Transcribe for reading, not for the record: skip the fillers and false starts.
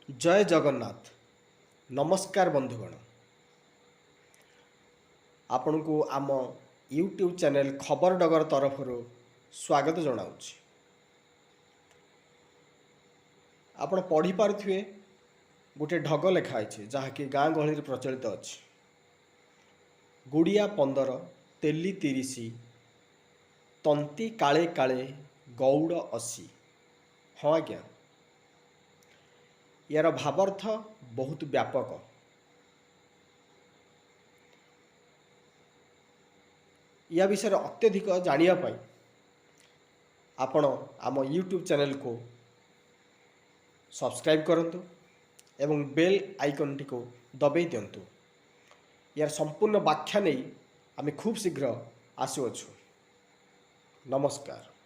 ଜୟ ଜଗନ୍ନାଥ। ନମସ୍କାର ବନ୍ଧୁଗଣ, ଆପଣଙ୍କୁ ଆମ ୟୁଟ୍ୟୁବ୍ ଚ୍ୟାନେଲ୍ ଖବର ଡଗର ତରଫରୁ ସ୍ୱାଗତ ଜଣାଉଛି। ଆପଣ ପଢ଼ିପାରୁଥିବେ, ଗୋଟିଏ ଢଗ ଲେଖା ହେଇଛି, ଯାହାକି ଗାଁ ଗହଳିରେ ପ୍ରଚଳିତ ଅଛି। ଗୁଡ଼ିଆ 15, ତେଲି 30, ତନ୍ତି କାଳେ କାଳେ ଗଉଡ଼ 80। ହଁ ଆଜ୍ଞା, ୟାର ଭାବାର୍ଥ ବହୁତ ବ୍ୟାପକ। ୟା ବିଷୟରେ ଅତ୍ୟଧିକ ଜାଣିବା ପାଇଁ ଆପଣ ଆମ ୟୁଟ୍ୟୁବ୍ ଚ୍ୟାନେଲକୁ ସବସ୍କ୍ରାଇବ୍ କରନ୍ତୁ ଏବଂ ବେଲ୍ ଆଇକନ୍ଟିକୁ ଦବାଇ ଦିଅନ୍ତୁ। ୟାର ସମ୍ପୂର୍ଣ୍ଣ ବ୍ୟାଖ୍ୟା ନେଇ ଆମେ ଖୁବ୍ ଶୀଘ୍ର ଆସୁଅଛୁ। ନମସ୍କାର।